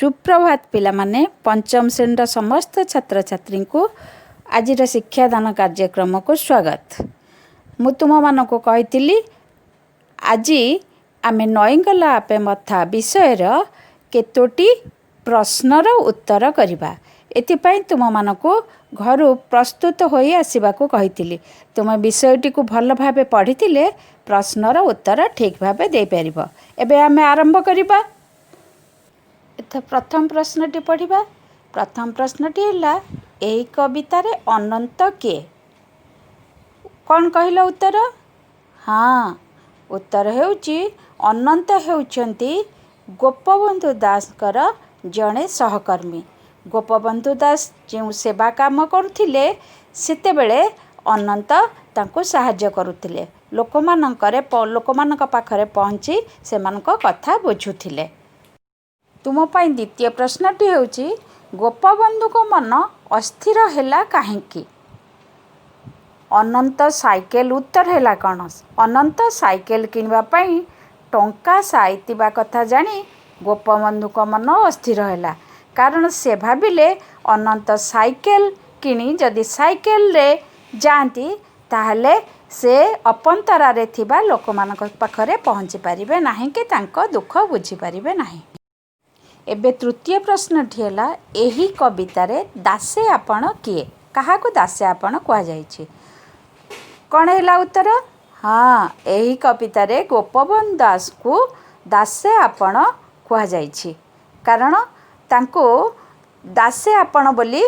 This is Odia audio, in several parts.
ସୁପ୍ରଭାତ ପିଲାମାନେ। ପଞ୍ଚମ ଶ୍ରେଣୀର ସମସ୍ତ ଛାତ୍ରଛାତ୍ରୀଙ୍କୁ ଆଜିର ଶିକ୍ଷାଦାନ କାର୍ଯ୍ୟକ୍ରମକୁ ସ୍ୱାଗତ। ମୁଁ ତୁମମାନଙ୍କୁ କହିଥିଲି, ଆଜି ଆମେ ନଇଁଗଲା ଆପେ ମଥା ବିଷୟର କେତୋଟି ପ୍ରଶ୍ନର ଉତ୍ତର କରିବା। ଏଥିପାଇଁ ତୁମମାନଙ୍କୁ ଘରୁ ପ୍ରସ୍ତୁତ ହୋଇ ଆସିବାକୁ କହିଥିଲି। ତୁମେ ବିଷୟଟିକୁ ଭଲ ଭାବେ ପଢ଼ିଥିଲେ ପ୍ରଶ୍ନର ଉତ୍ତର ଠିକ୍ ଭାବେ ଦେଇପାରିବ। ଏବେ ଆମେ ଆରମ୍ଭ କରିବା। ଏଥର ପ୍ରଥମ ପ୍ରଶ୍ନଟି ପଢ଼ିବା। ପ୍ରଥମ ପ୍ରଶ୍ନଟି ହେଲା, ଏହି କବିତାରେ ଅନନ୍ତ କିଏ? କ'ଣ କହିଲ ଉତ୍ତର? ହଁ, ଉତ୍ତର ହେଉଛି, ଅନନ୍ତ ହେଉଛନ୍ତି ଗୋପବନ୍ଧୁ ଦାସଙ୍କର ଜଣେ ସହକର୍ମୀ। ଗୋପବନ୍ଧୁ ଦାସ ଯେଉଁ ସେବା କାମ କରୁଥିଲେ, ସେତେବେଳେ ଅନନ୍ତ ତାଙ୍କୁ ସାହାଯ୍ୟ କରୁଥିଲେ। ଲୋକମାନଙ୍କ ପାଖରେ ପହଞ୍ଚି ସେମାନଙ୍କ କଥା ବୁଝୁଥିଲେ। ତୁମ ପାଇଁ ଦ୍ୱିତୀୟ ପ୍ରଶ୍ନଟି ହେଉଛି, ଗୋପବନ୍ଧୁଙ୍କ ମନ ଅସ୍ଥିର ହେଲା କାହିଁକି? ଅନନ୍ତ ସାଇକେଲ ଉତ୍ତର ହେଲା କ'ଣ? ଅନନ୍ତ ସାଇକେଲ କିଣିବା ପାଇଁ ଟଙ୍କା ସାଇତିବା କଥା ଜାଣି ଗୋପବନ୍ଧୁଙ୍କ ମନ ଅସ୍ଥିର ହେଲା। କାରଣ ସେ ଭାବିଲେ, ଅନନ୍ତ ସାଇକେଲ କିଣି ଯଦି ସାଇକେଲରେ ଯାଆନ୍ତି, ତାହେଲେ ସେ ଅପନ୍ତରାରେ ଥିବା ଲୋକମାନଙ୍କ ପାଖରେ ପହଞ୍ଚି ପାରିବେ ନାହିଁ କି ତାଙ୍କ ଦୁଃଖ ବୁଝିପାରିବେ ନାହିଁ। ଏବେ ତୃତୀୟ ପ୍ରଶ୍ନଟି ହେଲା, ଏହି କବିତାରେ ଦାସେ ଆପଣ କିଏ? କାହାକୁ ଦାସେ ଆପଣ କୁହାଯାଇଛି? କ'ଣ ହେଲା ଉତ୍ତର? ହଁ, ଏହି କବିତାରେ ଗୋପବନ୍ଧୁ ଦାସଙ୍କୁ ଦାସେ ଆପଣ କୁହାଯାଇଛି। କାରଣ ତାଙ୍କୁ ଦାସେ ଆପଣ ବୋଲି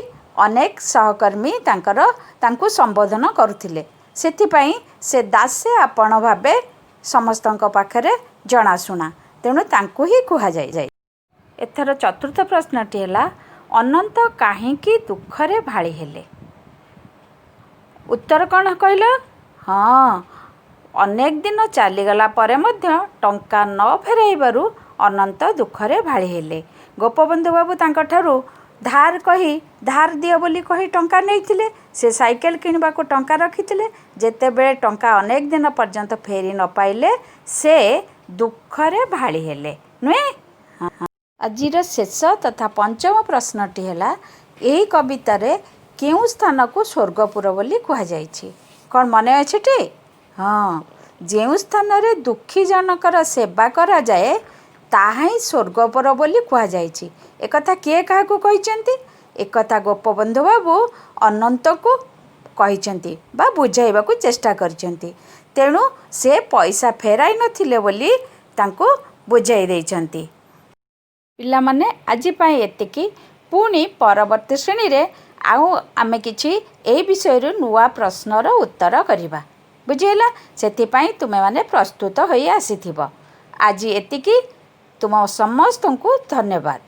ଅନେକ ସହକର୍ମୀ ତାଙ୍କର ତାଙ୍କୁ ସମ୍ବୋଧନ କରୁଥିଲେ। ସେଥିପାଇଁ ସେ ଦାସେ ଆପଣ ଭାବେ ସମସ୍ତଙ୍କ ପାଖରେ ଜଣାଶୁଣା। ତେଣୁ ତାଙ୍କୁ ହିଁ କୁହାଯାଏ। ଏଥର ଚତୁର୍ଥ ପ୍ରଶ୍ନଟି ହେଲା, ଅନନ୍ତ କାହିଁକି ଦୁଃଖରେ ଭାଳି ହେଲେ? ଉତ୍ତର କ'ଣ କହିଲ? ହଁ, ଅନେକ ଦିନ ଚାଲିଗଲା ପରେ ମଧ୍ୟ ଟଙ୍କା ନ ଫେରାଇବାରୁ ଅନନ୍ତ ଦୁଃଖରେ ଭାଳି ହେଲେ। ଗୋପବନ୍ଧୁ ବାବୁ ତାଙ୍କଠାରୁ ଧାର କହି, ଧାର ଦିଅ ବୋଲି କହି ଟଙ୍କା ନେଇଥିଲେ। ସେ ସାଇକେଲ କିଣିବାକୁ ଟଙ୍କା ରଖିଥିଲେ। ଯେତେବେଳେ ଟଙ୍କା ଅନେକ ଦିନ ପର୍ଯ୍ୟନ୍ତ ଫେରି ନ ପାଇଲେ, ସେ ଦୁଃଖରେ ଭାଳି ହେଲେ, ନୁହେଁ? ଆଜିର ଶେଷ ତଥା ପଞ୍ଚମ ପ୍ରଶ୍ନଟି ହେଲା, ଏହି କବିତାରେ କେଉଁ ସ୍ଥାନକୁ ସ୍ୱର୍ଗପୁର ବୋଲି କୁହାଯାଇଛି? କ'ଣ ମନେ ଅଛି ଟି? ହଁ, ଯେଉଁ ସ୍ଥାନରେ ଦୁଃଖୀ ଜନକର ସେବା କରାଯାଏ, ତାହା ହିଁ ସ୍ୱର୍ଗପୁର ବୋଲି କୁହାଯାଇଛି। ଏକଥା କିଏ କାହାକୁ କହିଛନ୍ତି? ଏକଥା ଗୋପବନ୍ଧୁ ବାବୁ ଅନନ୍ତକୁ କହିଛନ୍ତି ବା ବୁଝାଇବାକୁ ଚେଷ୍ଟା କରିଛନ୍ତି। ତେଣୁ ସେ ପଇସା ଫେରାଇ ନଥିଲେ ବୋଲି ତାଙ୍କୁ ବୁଝାଇ ଦେଇଛନ୍ତି। ପିଲାମାନେ, ଆଜି ପାଇଁ ଏତିକି। ପୁଣି ପରବର୍ତ୍ତୀ ଶ୍ରେଣୀରେ ଆଉ ଆମେ କିଛି ଏହି ବିଷୟରୁ ନୂଆ ପ୍ରଶ୍ନର ଉତ୍ତର କରିବା। ବୁଝିହେଲା? ସେଥିପାଇଁ ତୁମେମାନେ ପ୍ରସ୍ତୁତ ହୋଇ ଆସିଥିବ। ଆଜି ଏତିକି। ତୁମ ସମସ୍ତଙ୍କୁ ଧନ୍ୟବାଦ।